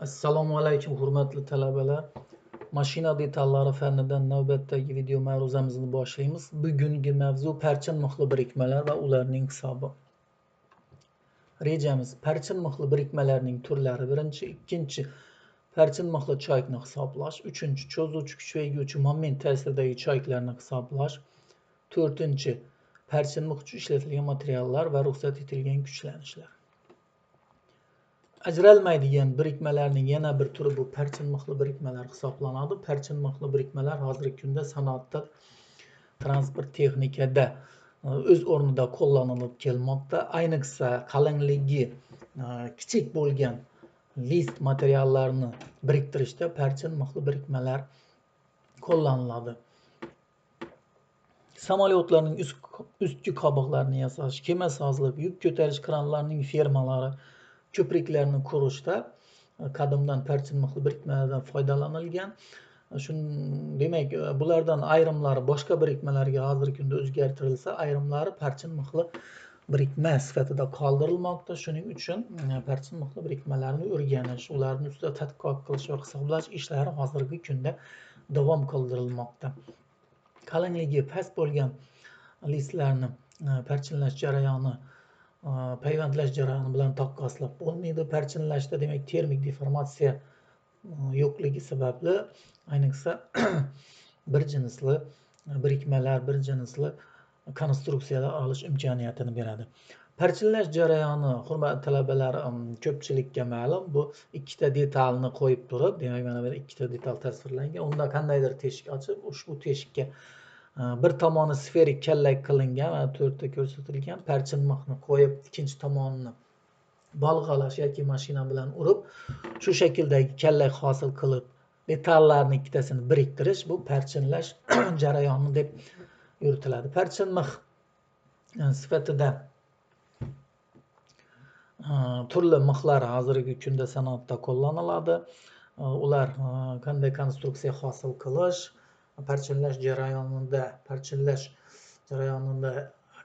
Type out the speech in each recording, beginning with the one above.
Assalomu alaykum hurmatli talabalar. Mashina detallari fanidan navbatdagi video ma'ruzamizni boshlaymiz. Bugungi mavzu parchin mixli birikmalar va ularning hisobi. Rejamiz: parchin mixli birikmalarning turlari birinchi, ikkinchi parchin mixli choykni hisoblash, uchinchi cho'zuvchi kuch va eguvchi moment ta'siridagi choyklarni hisoblash, to'rtinchi parchin mix uchun ishlatilgan materiallar va ruxsat etilgan kuchlanishlar. Ajralmaydigan birikmalarning yana bir turi bu parchin mixli birikmalar hisoblanadi. Parchin mixli birikmalar hozirgi kunda sanoatda, transport texnikada o'z o'rnida qo'llanilib kelmoqda. Ayniqsa qalinligi kichik bo'lgan list materiallarini biriktirishda parchin mixli birikmalar qo'llaniladi. Samolyotlarning ustki qobiqlarini yasash, kema sozlik, yuk ko'tarish kranlarining fermalari, ko'priklarni qurishda qadimdan parchin mixli birikmalardan foydalanilgan. Demak, bulardan ayrimlari boshqa birikmalarga hozirgi kunda o'zgartirilsa, ayrimlari parchin mixli birikma sifatida qoldirilmoqda. Shuning uchun parchin mixli birikmalarni o'rganish, ularni ustida tadqiqot qilish va hisoblash ishlari hozirgi kunda davom qildirilmoqda. Qalinligi past bo'lgan listlarni parchinlash jarayoni payvandlash jarayoni bilan taqqoslab bo'lmaydi. Parchinlashda demak termik deformatsiya yo'qligi sababli ayniqsa bir jinsli birikmalar, bir jinsli konstruksiyalar olish imkoniyatini beradi. Parchinlash jarayoni hurmatli talabalar ko'pchilikka ma'lum. Bu ikkita detalni qo'yib turib, demak mana bu ikkita detal tasvirlangan. Unda qandaydir teshik ochib, ushbu teshikka bir tomoni sferik kallak qilingan, mana to'rtta ko'rsatilgan parchin mixni qo'yib, ikkinchi tomonini bolg'alash yoki mashina bilan urib, shu shakldagi kallak hosil qilib, detallarni ikkitasini biriktirish bu parchinlash jarayoni deb yuritiladi. Parchin mix sifatida turli mixlar hozirgi kunda sanoatda qo'llaniladi. Ular qanday konstruksiya hosil qilish, parchinlash jarayonida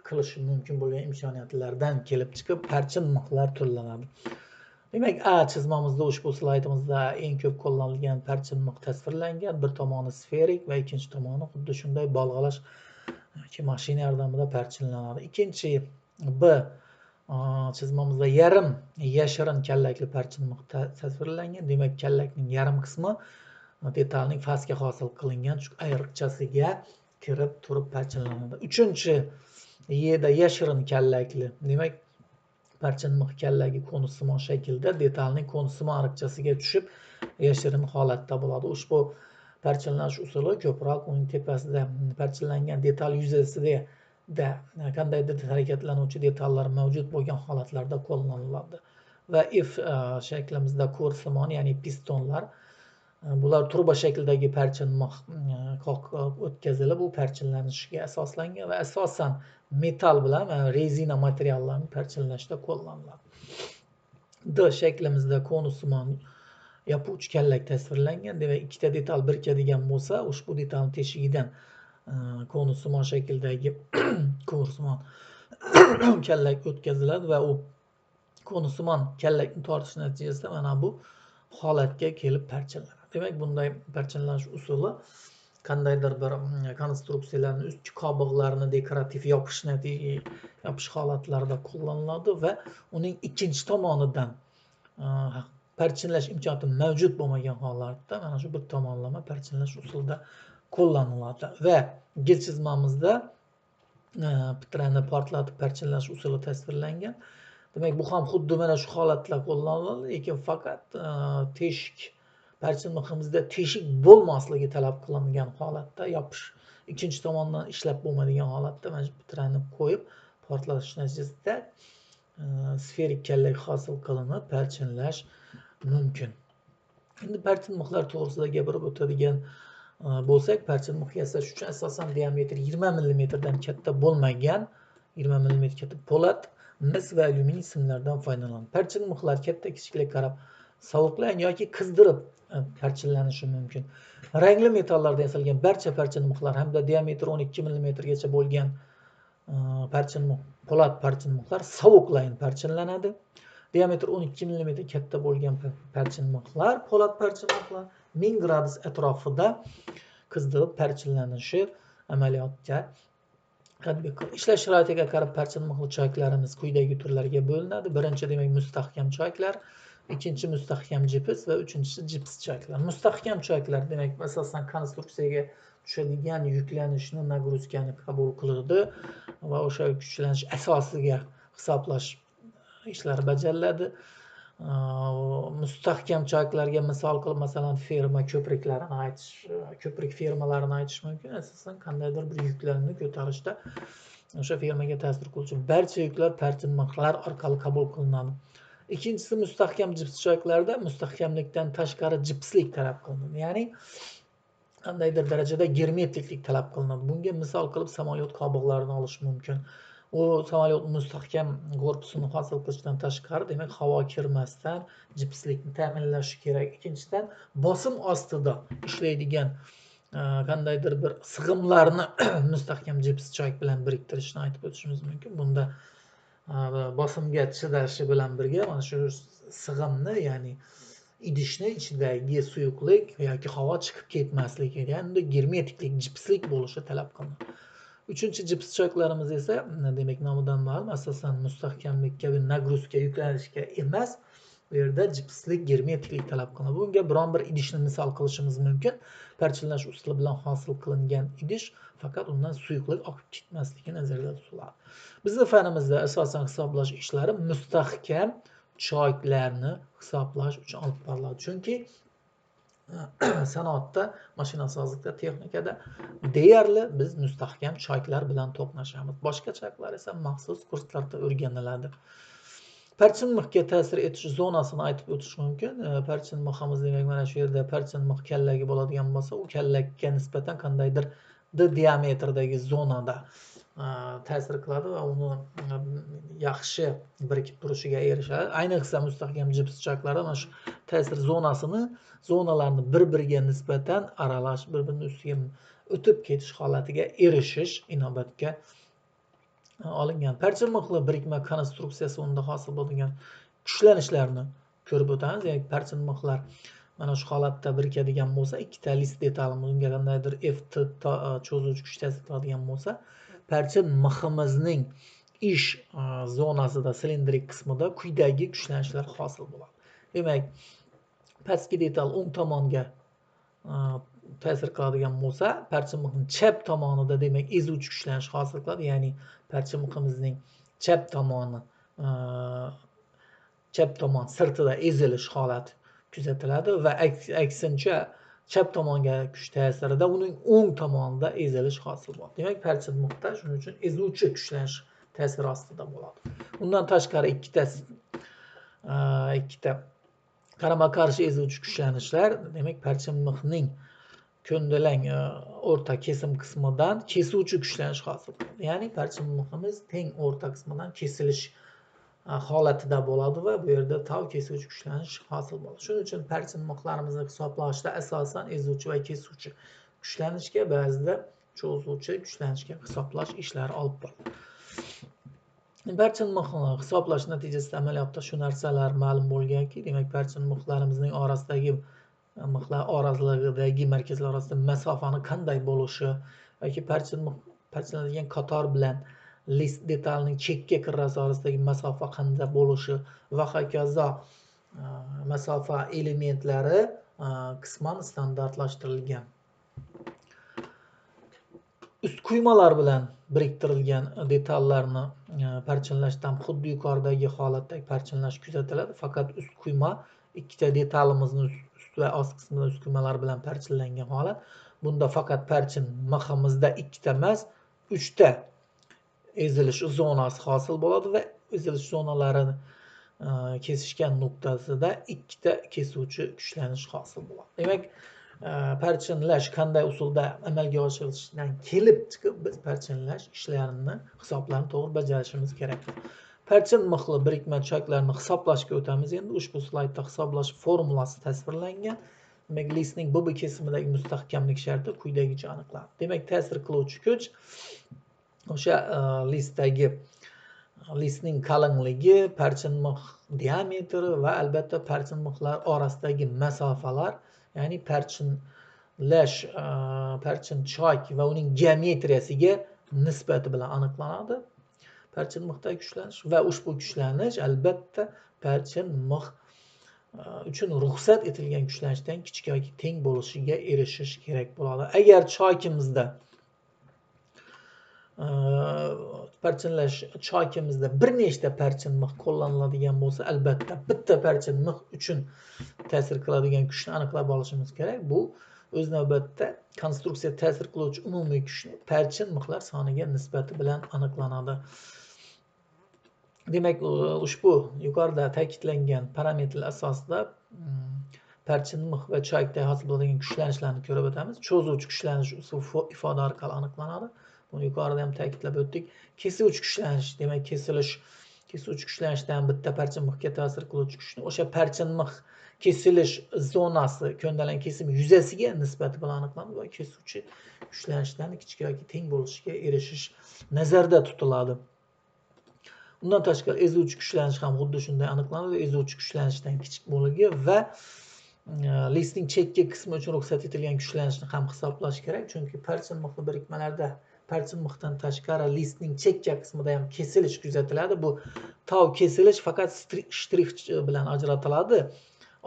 qilish mumkin bo'lgan imkoniyatlardan kelib chiqib parchin mixlar turlanadi. Demak, A chizmamizda ushbu slaydimizda eng ko'p qo'llanilgan parchin mix tasvirlangan. Bir tomoni sferik va ikkinchi tomoni xuddi shunday bolg'alash yoki mashina yordamida parchinlanadi. Ikkinchi B chizmamizda yarim yashirin kallakli parchin mix tasvirlangan. Demak, kallakning yarim qismi detalning pastga hosil qilingan ayriqchasiga kirib turib parchinlanadi. Uchinchi Y'da yashirin kallakli, demak parchin mix kallagi konussimon shaklda detalning konussimon ariqchasiga tushib yashirin holatda bo'ladi. Ushbu parchinlash usuli ko'proq uning tepasida parchinlangan detal yuzasida qandaydir harakatlanuvchi detallar mavjud bo'lgan holatlarda qo'llaniladi. Va F shaklimizda ko'rsimon, ya'ni pistonlar, bular truba shaklidagi parchin mix o'tkazilib, u parchinlanishiga asoslangan va asosan metal bilan rezina materiallarini parchinlashda qo'llaniladi. D shaklimizda konussimon yopuvchi kallak tasvirlangan. Demak, ikkita detal birikadigan bo'lsa, ushbu detalning teshigidan konussimon shakldagi konussimon kallak o'tkaziladi va u konussimon kallakni tortish natijasida mana bu holatga kelib parchalanadi. Demak, bunday parchinlash usuli qandaydir bir konstruksiyalarni ustki qobiqlarini dekorativ yopish holatlarida qo'llaniladi va uning ikkinchi tomonidan parchinlash imkoniyati mavjud bo'lmagan holatda mana shu bir tomonlama parchinlash usulida qo'llaniladi. Va G chizmamizda pitrani portlatib parchinlash usuli tasvirlangan. Demak, bu ham xuddi mana shu holatlar qo'llaniladi, lekin faqat teshik parchin miximizda teshik bo'lmasligi talab qilingan holatda, yopish ikkinchi tomondan ishlab bo'lmaydigan holatda mana shu pitrani qo'yib portlatish natijasida sferik kallak hosil qilinib parchinlash mumkin. Endi parchin mixlar to'g'risida gapirib o'tadigan bo'lsak, parchin mix yasash uchun asosan diametri 20 millimetrdan katta bo'lmagan 20 millimetr katta po'lat, mis va alyuminiy simlardan foydalaniladi. Parchin mixlar katta kichiklik qarab sovuqlagan yoki qizdirib parchinlanishi mumkin. Rangli metallardan yasalgan barcha parchin mixlar hamda diametri 12 millimetrgacha bo'lgan parchin mix, po'lat parchin mixlar sovuqlayin parchinlanadi. Diametr 12 mm katta bo'lgan parchin mixlar, po'lat parchin mixlar 1000 gradus atrofida qizdirib parchinlanishi amaliyotga tatbiq qiladi. Ishlash sharoitiga qarab parchin mixli choyaklarimiz quyidagi turlarga bo'linadi. Birinchi, demak, mustahkam choyaklar, ikkinchi mustahkam jips va uchinchisi jips choyaklar. Mustahkam choyaklar, demak, asosan konstruksiyaga tushadigan yuklanishni, nagruzkani qabul qiladi va o'sha kuchlanish asosiga hisoblash ishlari bajariladi. Mustahkam choyaklarga misol qilib, masalan, ferma ko'priklarini aytish, ko'prik fermalarini aytish mumkin. Asosan qandaydir bir yuklarni ko'tarishda o'sha fermaga ta'sir qiluvchi barcha yuklar parchin mixlar orqali qabul qilinadi. Ikkinchisi mustahkam jips choyaklarda mustahkamlikdan tashqari jipslik talab qilinadi. Ya'ni qandaydir darajada germetiklik talab qilinadi. Bunga misol qilib samolyot qobiqlarini olish mumkin. U samolyot mustahkam korpusini hosil qilishdan tashqari, demak, havo kirmasdan jipslikni ta'minlashi kerak. Ikkinchidan, bosim ostida ishlaydigan qandaydir bir sig'imlarni mustahkam jips choyak bilan biriktirishni aytib o'tishimiz mumkin. Bunda bosimga chidashi bilan birga mana shu sig'imni, ya'ni idishni ichidagi suyuqlik yoki havo chiqib ketmasligi, ya'ni unda germetiklik, jipslik bo'lishi talab qilinadi. Uchinchi jips choyaklarimiz esa, demak, nomidan ma'lum, asosan mustahkamlikka va nagruzka, yuklanishga emas, bu yerda jipslik, germetiklik talab qilinadi. Bunga biron bir idishni misol qilishimiz mumkin. Parchalansh usuli bilan hosil qilingan idish, faqat undan suyuqlik oqib ketmasligi nazarda tutiladi. Bizning fanimizda asosan hisoblash ishlari mustahkam choyaklarni hisoblash uchun olib boriladi. Chunki sanoatda, mashinasozlikda, texnikada deyarli biz mustahkam choyaklar bilan to'qnashamiz. Boshqa choyaklar esa maxsus kurslarda o'rganiladi. Parchin mixga ta'sir etish zonasini aytib o'tish mumkin. Parchin miximiz, demak, mana shu yerda parchin mix kallagi bo'ladigan bo'lsa, u kallakka nisbatan qandaydir d diametrdagi zonada ta'sir qiladi va uni yaxshi birikib turishiga erishadi. Ayniqsa mustahkam jips choyaklarda mana shu ta'sir zonasini, zonalarni bir-biriga nisbatan aralash, bir-birini ustiga o'tib ketish holatiga erishish inobatga olingan. Parchin mixli birikma konstruksiyasi unda hosil bo'lgan kuchlanishlarni ko'rib o'tamiz. Ya'ni parchin mixlar mana shu holatda birikadigan bo'lsa, ikkita list detalimiz unga qandaydir FT cho'zuvchi kuch ta'sir qiladigan bo'lsa, parchin miximizning ish zonasida, silindrik qismida quyidagi kuchlanishlar hosil bo'ladi. Demak, pastki detal o'ng tomonga ta'sir qiladigan bo'lsa, parchin mixning chap tomonida, demak, ezuvchi kuchlanish hosil qiladi. Ya'ni parchin miximizning chap tomoni, chap tomon sirtida ezilish holati kuzatiladi va aksincha chap tomonga kuch ta'sirida uning o'ng tomonida ezilish hosil bo'ladi. Demak, parchin mixda shuning uchun ezuvchi kuchlanish ta'siri ostida bo'ladi. Undan tashqari ikkita qarama-qarshi ezuvchi kuchlanishlar, demak, parchin mixning ko'ndalang o'rta kesim qismidan kesuvchi kuchlanish hosil qiladi. Ya'ni parchin miximiz teng o'rta qismidan kesilish holatida bo'ladi va bu yerda tav kesuvchi kuchlanish hosil bo'ladi. Shuning uchun parchin mixlarimizni hisoblashda asosan ezuvchi va kesuvchi kuchlanishga, ba'zida cho'zuvchi kuchlanishga hisoblash ishlari olib boriladi. Parchin mixni hisoblash natijasida amaliyotda shu narsalar ma'lum bo'lganki, demak, parchin mixlarimizning orasidagi mixlar oralig'idagi markazlar orasida masofani qanday bo'lishi yoki parchin mix parchalanadigan qator bilan list detalning chekka qirrasi orasidagi masofa qanday bo'lishi va hokazo masofa elementlari qisman standartlashtirilgan. Ust quymalar bilan biriktirilgan detallarni parchinlashdan xuddi yuqoridagi holatdagi parchinlash kuzatiladi. Faqat ust quyma ikkita detalimizni ust va ost qismida ust quymalar bilan parchinlangan holat. Bunda faqat parchin miximizda ikkita emas, uchta ezilish zonasi hosil bo'ladi va ezilish zonalari kesishgan nuqtasida ikkita kesuvchi kuchlanish hosil bo'ladi. Demak, parchinlash qanday usulda amalga oshirilishidan kelib chiqib biz parchinlash ishlarini, hisoblarni to'g'ri bajarishimiz kerak. Parchin mixli birikma choyaklarni hisoblashga o'tamiz. Endi ushbu slaydda hisoblash formulasi tasvirlangan. Demak, listning BB kesimidagi mustahkamlik sharti quyidagicha aniqlanadi. Demak, ta'sir qiluvchi kuch o'sha listdagi Listning qalinligi, parchin mix diametri va albatta parchin mixlar orasidagi masofalar, ya'ni parchinlash, parchin chok va uning geometriyasiga nisbati bilan aniqlanadi. Parchin mixdagi kuchlanish va ushbu kuchlanish albatta parchin mix uchun ruxsat etilgan kuchlanishdan kichik yoki teng bo'lishiga erishish kerak bo'ladi. Agar chokimizda parchinlash chokimizda bir nechta parchin mix qo'llaniladigan bo'lsa, albatta bitta parchin mix uchun ta'sir qiladigan kuchni aniqlab olishimiz kerak. Bu o'z navbatida konstruksiya ta'sir qiluvchi umumiy kuchni parchin mixlar soniga nisbati bilan aniqlanadi. Demak, ushbu yuqorida ta'kidlangan parametrlar asosida parchin mix va chokda hosil bo'ladigan kuchlanishlarni ko'rib o'tamiz. Cho'zuvchi kuchlanish usul ifoda orqali aniqlanadi. Buni yuqorida ham ta'kidlab o'tdik. Kesuvchi kuchlanish, demak, kesuvchi kuchlanishdan bitta parchin mixga ta'sir qiluvchi kuchni o'sha parchin mix kesilish zonasi ko'ndalang kesim yuzasiga nisbati bilan aniqlanadi va kesuvchi kuchlanishdan kichik yoki teng bo'lishiga erishish nazarda tutiladi. Undan tashqari ezuvchi kuchlanish ham xuddi shunday aniqlanadi va ezuvchi kuchlanishdan kichik bo'ligi va listning chekki qismi uchun ruxsat etilgan kuchlanishni ham hisoblash kerak, chunki parchin mixli birikmalarda parchin mixdan tashqari listning chekka qismida ham kesilish kuzatiladi. Bu tov kesilish faqat shtrix bilan ajratiladi.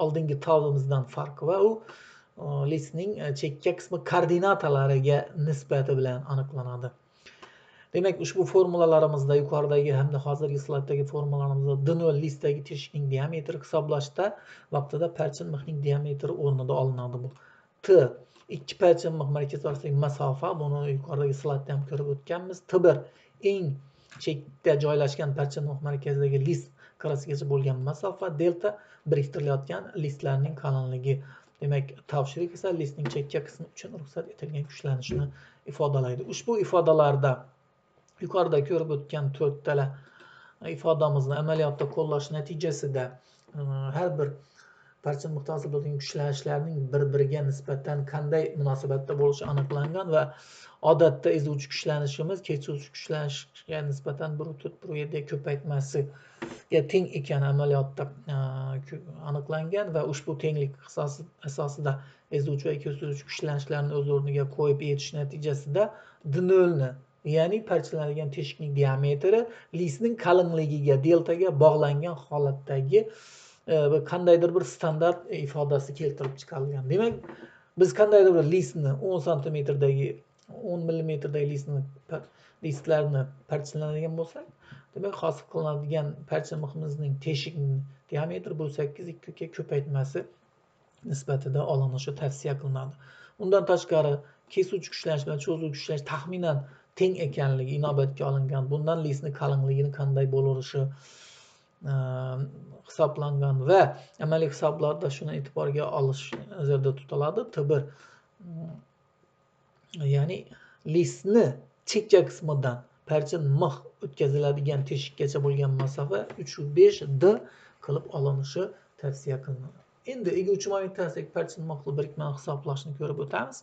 Oldingi tovimizdan farqi va u listning chekka qismi koordinatalariga nisbati bilan aniqlanadi. Demak, ushbu formulalarimizda yuqoridagi hamda hozirgi slayddagi formulalarimizda D0 listdagi teshikning diametri hisoblashda vaqtida parchin mixning diametri o'rnida olinadi bu. T ikki parchin mix markazi orasidagi masofa, buni yuqoridagi slaydda ham ko'rib o'tganmiz. T1 eng chetda joylashgan parchin mix markazidagi list qirrasigacha bo'lgan masofa, delta biriktirilayotgan listlarning qalinligi. Demak, tavshirlik esa listning chekka qismi uchun ruxsat etilgan kuchlanishni ifodalaydi. Ushbu ifodalarda yuqorida ko'rib o'tgan to'rttala ifodamizni amaliyotda qo'llash natijasida har bir parchin mixda hosil bo'lgan kuchlanishlarning bir-biriga nisbatan qanday munosabatda bo'lishi aniqlangan va odatda ezuvchi kuchlanishimiz kesuvchi kuchlanishga nisbatan 1.4-1.7 ko'paytmasiga teng ekani amaliyotda aniqlangan va ushbu tenglik asosida ezuvchi va kesuvchi kuchlanishlarni o'z o'rniga qo'yib yetish natijasida D0 ni, ya'ni parchalanadigan teshikning diametri listning qalinligiga, deltaga bog'langan holatdagi qandaydir bir standart ifodasi keltirib chiqarilgan. Demak, biz qandaydir bir listni 10 santimetrdagi, 10 millimetrdagi listlarni parchalanadigan bo'lsak, demak, hosil qilinadigan parcha miximizning teshikning diametri 1.8-2 ko'paytmasi nisbatida olinishi tavsiya qilinadi. Undan tashqari kesuvchi kuchlanish bilan cho'zuvchi kuchlanish taxminan teng ekanligi inobatga olingan. Bundan listning qalinligini qanday bo'lishi hisoblangan va amaliy hisoblarda shuni e'tiborga olish nazarda tutiladi. T1, ya'ni listni chekka qismidan parchin mix o'tkaziladigan teshikkacha bo'lgan masofa 3.5 D qilib olinishi tavsiya qilinadi. Endi eguvchi moment ta'siri parchin mixli birikmani hisoblashni ko'rib o'tamiz.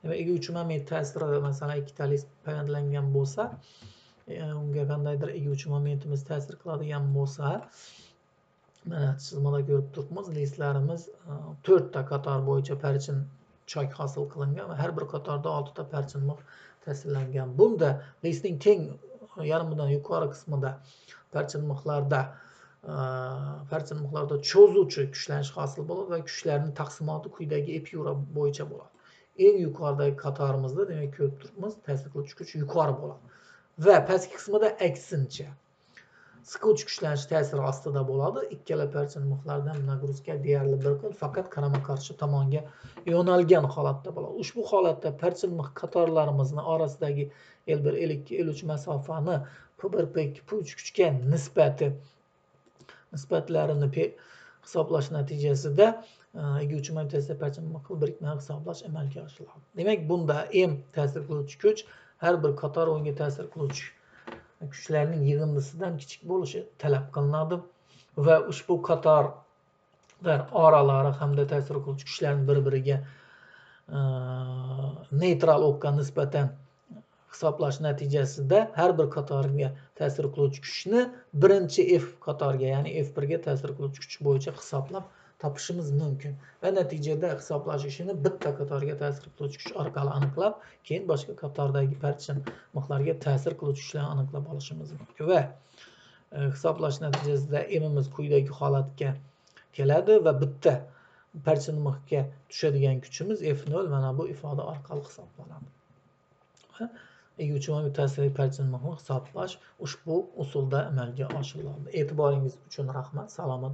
Demak, eguvchi moment ta'siri, masalan, ikkita list payvandlangan bo'lsa, unga qandaydir eguvchi momentimiz ta'sir qiladigan bo'lsa, mana chizmada ko'rib turibmiz, listlarimiz 4 ta qator bo'yicha parchin chok hosil qilingan va har bir qatorda 6 ta parchin mix ta'sirlangan. Bunda listning teng yarmidan yuqori qismida parchin mixlarda cho'zuvchi kuchlanish hosil bo'ladi va kuchlarning taqsimoti quyidagi epyura bo'yicha bo'ladi. Eng yuqoridagi qatorimizda, demak, ko'rib turibmiz, ta'sir qiluvchi kuch yuqori bo'ladi va pastki qismida aksincha siquvchi kuchlanish ta'siri ostida bo'ladi. Ikkala parchin mixlardan nagruzka deyarli bir xil, faqat qarama-qarshi tomonga yo'nalgan holatda bo'ladi. Ushbu holatda parchin mix qatorlarimizni orasidagi L1, L2, L3 masofani P1, P2, P3 kuchga nisbatlarini hisoblash natijasida eguvchi moment ta'siri parchin mixli birikmani hisoblash amalga oshiriladi. Demak, bunda M ta'sir qiluvchi kuch har bir qator unga ta'sir qiluvchi kuchlarning yig'indisidan kichik bo'lishi talab qilinadi va ushbu qatorlar oralari hamda ta'sir qiluvchi kuchlarning bir-biriga neytral o'qqa nisbatan Hisoblash natijasida har bir qatorga ta'sir qiluvchi kuchni birinchi F qatoriga, ya'ni F1 ga ta'sir qiluvchi kuch bo'yicha hisoblab topishimiz mumkin va natijada hisoblash ishini bitta qatorga ta'sir qiluvchi kuch orqali aniqlab, keyin boshqa qatordagi parchin mixlarga ta'sir qiluvchi kuchlarni aniqlab olishimiz mumkin va hisoblash natijasida M'imiz quyidagi holatga keladi va bitta parchin mixga tushadigan kuchimiz F0 mana bu ifoda orqali hisoblanadi. Eguvchi va ta'sirli parchin mixni hisoblash ushbu usulda amalga oshiriladi. E'tiboringiz uchun rahmat. Salomat.